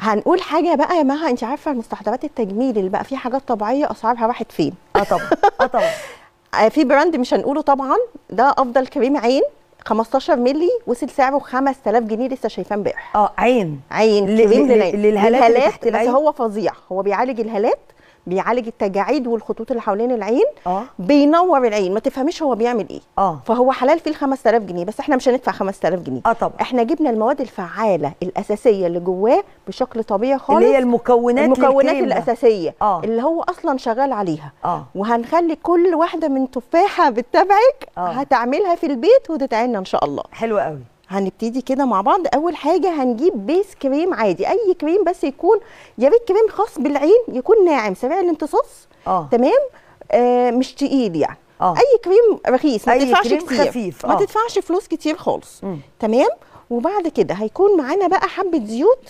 هنقول حاجة بقى يا مها، انت عارفه المستحضرات التجميل اللي بقى فيه حاجات طبيعية اسعارها راحت فين؟ اه طبعا، اه طبعا. في brand مش هنقوله طبعا، ده افضل كريم عين 15 مللي وصل سعره 5000 جنيه، لسه شايفاه امبارح. عين كريم للعين، للهالات تحت العين. بس هو فظيع، هو بيعالج الهالات، بيعالج التجاعيد والخطوط اللي حوالين العين، بينور العين، ما تفهميش هو بيعمل ايه. فهو حلال فيه ال 5000 جنيه، بس احنا مش هندفع 5000 جنيه. طبعا احنا جبنا المواد الفعالة الاساسية اللي جواه بشكل طبيعي خالص، اللي هي المكونات الاساسية اللي هو اصلا شغال عليها. وهنخلي كل واحدة من تفاحة بتتابعك هتعملها في البيت وتدعي لنا ان شاء الله. حلو قوي. هنبتدي كده مع بعض. اول حاجة هنجيب base cream عادي، اي كريم بس يكون، يا ريت كريم خاص بالعين، يكون ناعم سريع الامتصاص. تمام، مش تقيل يعني. اي كريم رخيص، ما تدفعش كتير، خفيف. ما تدفعش فلوس كتير خالص. تمام. وبعد كده هيكون معانا بقى حبه زيوت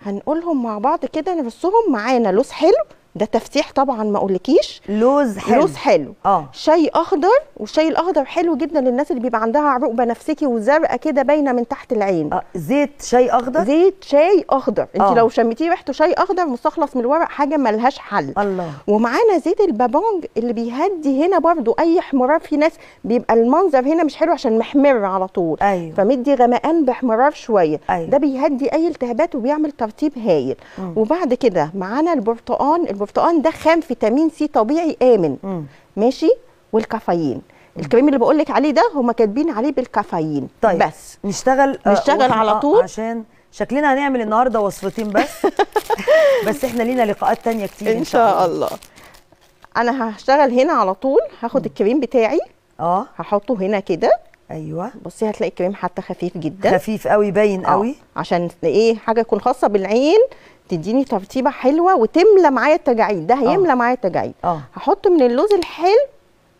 هنقولهم مع بعض كده، نرصهم. معانا لوز حلو، ده تفتيح طبعا ما اقولكيش، لوز حلو، لوز حلو. شاي اخضر، والشاي الاخضر حلو جدا للناس اللي بيبقى عندها عروق بنفسجي وزرقاء كده باينة من تحت العين. زيت شاي اخضر، زيت شاي اخضر، انت لو شميتيه ريحته شاي اخضر مستخلص من الورق، حاجة ملهاش حل. الله. ومعانا زيت البابونج اللي بيهدي هنا برضو اي احمرار، في ناس بيبقى المنظر هنا مش حلو عشان محمر على طول، فمدي غمقان باحمرار شوية. ده بيهدي اي التهابات وبيعمل ترطيب هايل. وبعد كده معانا البرتقان، البرتقان ده خام فيتامين سي طبيعي آمن. ماشي. والكافيين، الكريم اللي بقول لك عليه ده هما كاتبين عليه بالكافيين. طيب بس نشتغل على طول، عشان شكلنا هنعمل النهارده وصفتين بس. بس احنا لينا لقاءات تانية كتير ان شاء الله. انا هشتغل هنا على طول، هاخد الكريم بتاعي هحطه هنا كده. ايوه بصي هتلاقي الكريم حتى خفيف جدا، خفيف قوي، باين قوي، عشان ايه؟ حاجة تكون خاصة بالعين، تديني ترطيبه حلوة وتملى معايا التجاعيد، ده هيملى معايا التجاعيد. هحط من اللوز الحلو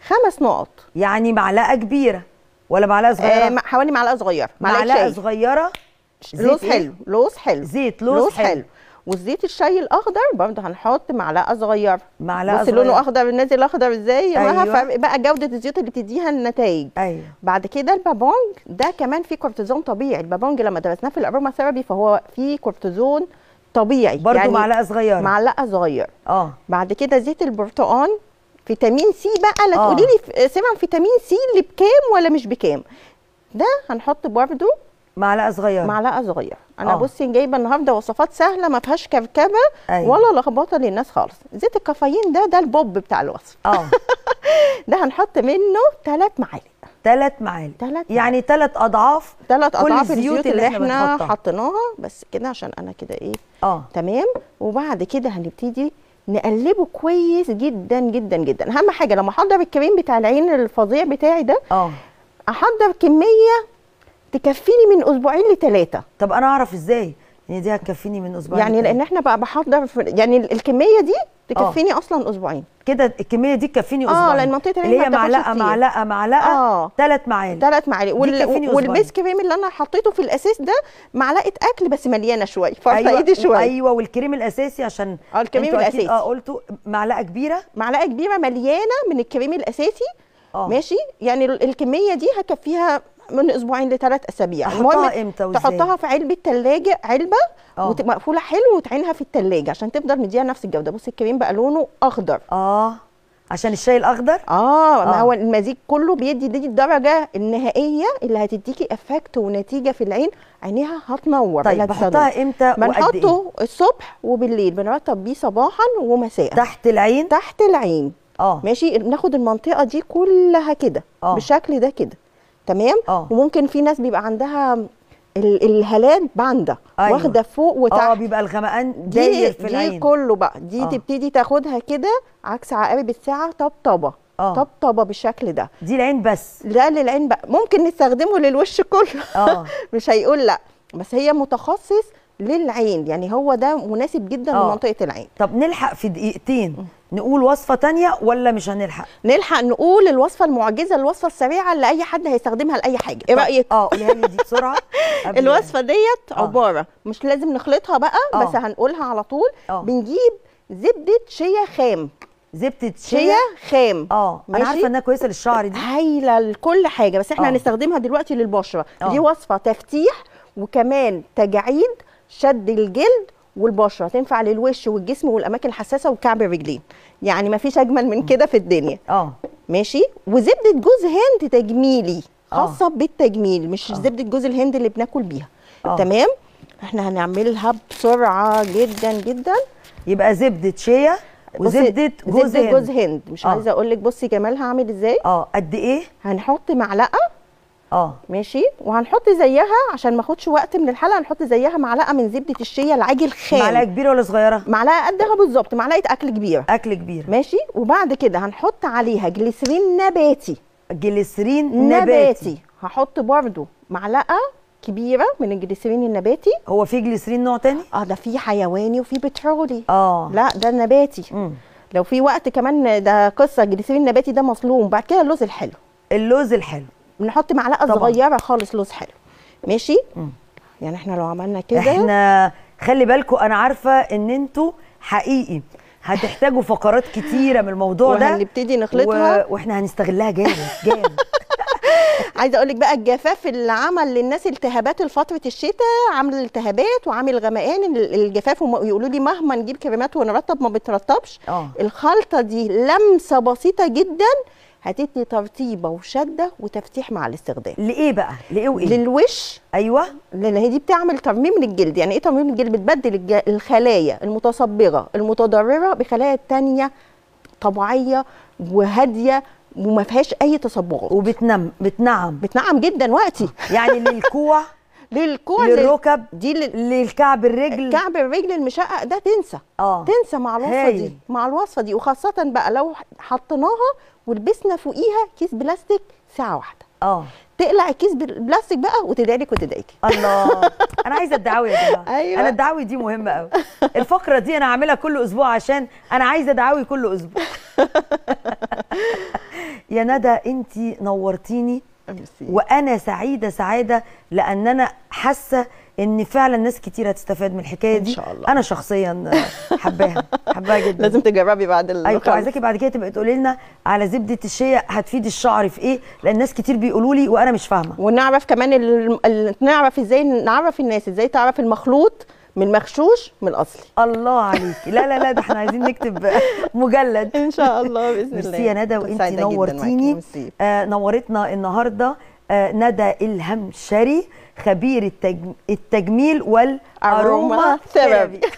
5 نقط، يعني معلقه كبيرة ولا معلقه صغيرة؟ حوالي معلقه صغيرة، معلقه صغيرة لوز حلو، لوز حلو، زيت لوز حلو. والزيت الشاي الاخضر برضه هنحط معلقه صغيرة، معلقه بس لونه اخضر نازل اخضر ازاي؟ أيوة. فرق بقى جوده الزيوت اللي بتديها النتائج. أيوة. بعد كده البابونج ده كمان فيه كورتيزون طبيعي، البابونج لما درسناه في ال aromatherapy فهو فيه كورتيزون طبيعي برضه، يعني معلقه صغيرة، معلقه صغيرة. بعد كده زيت البرتقال فيتامين سي بقى، لا تقولي لي سيرم فيتامين سي اللي بكام ولا مش بكام، ده هنحط برضه معلقه صغيرة، معلقه صغيرة. انا بصي جايبه النهارده وصفات سهلة ما فيهاش كركبه. أيوة. ولا لخبطة للناس خالص. زيت الكافيين ده البوب بتاع الوصفة. ده هنحط منه 3 معالق، 3 معالق، يعني 3 اضعاف، 3 اضعاف الزيوت اللي احنا حطيناها بس كده، عشان انا كده ايه. تمام. وبعد كده هنبتدي نقلبه كويس جدا جدا جدا. اهم حاجة لما احضر الكريم بتاع العين الفظيع بتاعي ده، احضر كمية تكفيني من اسبوعين ل3. طب انا اعرف ازاي ان دي هتكفيني من اسبوعين؟ يعني لان احنا بقى بحضر يعني الكمية دي تكفيني اصلا اسبوعين كده، الكمية دي تكفيني اسبوعين. لان منطقة العين اللي هي معلقه معلقه معلقه 3 معالق، 3 معالق. وال base cream اللي انا حطيته في الاساس ده معلقه اكل بس مليانة شوية، فرطه ايدي شوية. ايوه. والكريم الاساسي عشان الكريم الاساسي قلتوا معلقه كبيرة، معلقه كبيرة مليانة من الكريم الاساسي. ماشي. يعني الكمية دي هكفيها من اسبوعين ل3 اسابيع. احطها امتى وازاي؟ تحطها في علبة ثلاجه، علبة مقفولة حلو، وتعينها في الثلاجة عشان تفضل مديها نفس الجودة. بصي الكريم بقى لونه اخضر، عشان الشاي الاخضر. ما هو المزيج كله بيدي دي الدرجة النهائية اللي هتديكي effect ونتيجة في العين، عينيها هتنور. طيب بحطها امتى؟ بنحطه الصبح وبالليل، بنرطب بيه صباحا ومساء. تحت العين؟ تحت العين. ماشي. بناخد المنطقة دي كلها كده بالشكل ده كده. تمام. وممكن في ناس بيبقى عندها الهالات باندا. أيوة. واخده فوق وتحت، بيبقى الغمقان داير في العين دي كله بقى. دي تبتدي تاخدها كده عكس عقارب الساعة، طبطبة، طبطبة بالشكل ده. دي العين بس؟ لا للعين بقى، ممكن نستخدمه للوش كله. مش هيقول لا، بس هي متخصص للعين، يعني هو ده مناسب جدا لمنطقه العين. طب نلحق في دقيقتين نقول وصفه تانية ولا مش هنلحق؟ نلحق نقول الوصفة المعجزة، الوصفة السريعة اللي اي حد هيستخدمها لاي حاجة. ايه رايك؟ قوليها لي دي بسرعة. الوصفة ديت عبارة، مش لازم نخلطها بقى، بس هنقولها على طول. بنجيب زبدة شيا خام. زبدة شيا خام. انا عارفه انها كويسة للشعر دي، هايلة لكل حاجة، بس احنا هنستخدمها دلوقتي للبشره. دي وصفه تفتيح وكمان تجاعيد، شد الجلد والبشره، تنفع للوش والجسم والاماكن الحساسة وكعب الرجلين، يعني ما فيش اجمل من كده في الدنيا. ماشي. وزبده جوز هند تجميلي، خاصة بالتجميل، مش زبدة جوز الهند اللي بناكل بيها. تمام. احنا هنعملها بسرعة جدا جدا. يبقى زبدة شيا وزبده جوز هند. جوز هند مش عايزه اقول لك، بصي جمالها عامل ازاي. قد ايه؟ هنحط معلقه. ماشي. وهنحط زيها عشان ما اخدش وقت من الحلقة، هنحط زيها معلقه من زبدة الشيا العاجل الخام. معلقه كبيرة ولا صغيرة؟ معلقه قدها بالظبط، معلقه اكل كبيرة. اكل كبيرة. ماشي. وبعد كده هنحط عليها جليسرين نباتي. جليسرين نباتي. هحط برده معلقه كبيرة من الجليسرين النباتي. هو في جليسرين نوع تاني؟ ده في حيواني وفي بترولي. لا ده نباتي. لو في وقت كمان ده قصة. الجليسرين النباتي ده مظلوم. بعد كده اللوز الحلو. اللوز الحلو بنحط معلقه صغيرة خالص لوز حلو. ماشي. يعني احنا لو عملنا كده، احنا خلي بالكم، انا عارفه ان انتوا حقيقي هتحتاجوا فقرات كتيرة من الموضوع ده، وهنبتدي نخلطها واحنا هنستغلها جامد جامد. عايزه اقول لك بقى، الجفاف اللي عمل للناس التهابات لفترة الشتاء، عامل التهابات وعامل غمقان الجفاف، ويقولوا لي مهما نجيب كريمات ونرطب ما بترطبش. الخلطة دي لمسه بسيطة جدا هتدي ترطيبه وشده وتفتيح مع الاستخدام. لايه بقى؟ لايه وايه؟ للوش. ايوه، لان هي دي بتعمل ترميم للجلد. يعني ايه ترميم للجلد؟ بتبدل الخلايا المتصبغه المتضررة بخلايا تانية طبيعية وهاديه وما فيهاش اي تصبغات، وبتنعم بتنعم جدا وقتي. يعني للكوع، للكوع، للركب، دي للكعب الرجل. كعب الرجل المشقق ده تنسى. تنسى مع الوصفة دي، مع الوصفة دي. وخاصة بقى لو حطيناها ولبسنا فوقيها كيس بلاستيك ساعة واحدة. تقلع الكيس بلاستيك بقى وتدعي لك وتدعيكي. الله، انا عايزه الدعاوي يا جماعة. أيوة. انا الدعاوي دي مهمة قوي. الفقرة دي انا هعملها كل اسبوع عشان انا عايزه دعاوي كل اسبوع. يا ندى انت نورتيني، وانا سعيدة سعادة لان انا حاسه ان فعلا ناس كتير هتستفاد من الحكاية دي ان شاء الله. انا شخصيا حباها حباها جدا. لازم تجربي بعد ايوه، عايزاكي بعد كده تبقي تقولي لنا على زبدة الشيا هتفيد الشعر في ايه، لان ناس كتير بيقولوا لي وانا مش فاهمه. ونعرف كمان نعرف ازاي نعرف الناس ازاي تعرف المخلوط من المغشوش من الاصلي. الله عليكي. لا لا لا، ده احنا عايزين نكتب مجلد ان شاء الله باذن الله. ميرسي يا ندى، وانتي نورتيني. نورتنا النهارده ندى الهمشري، خبير التجميل وال aromatherapy.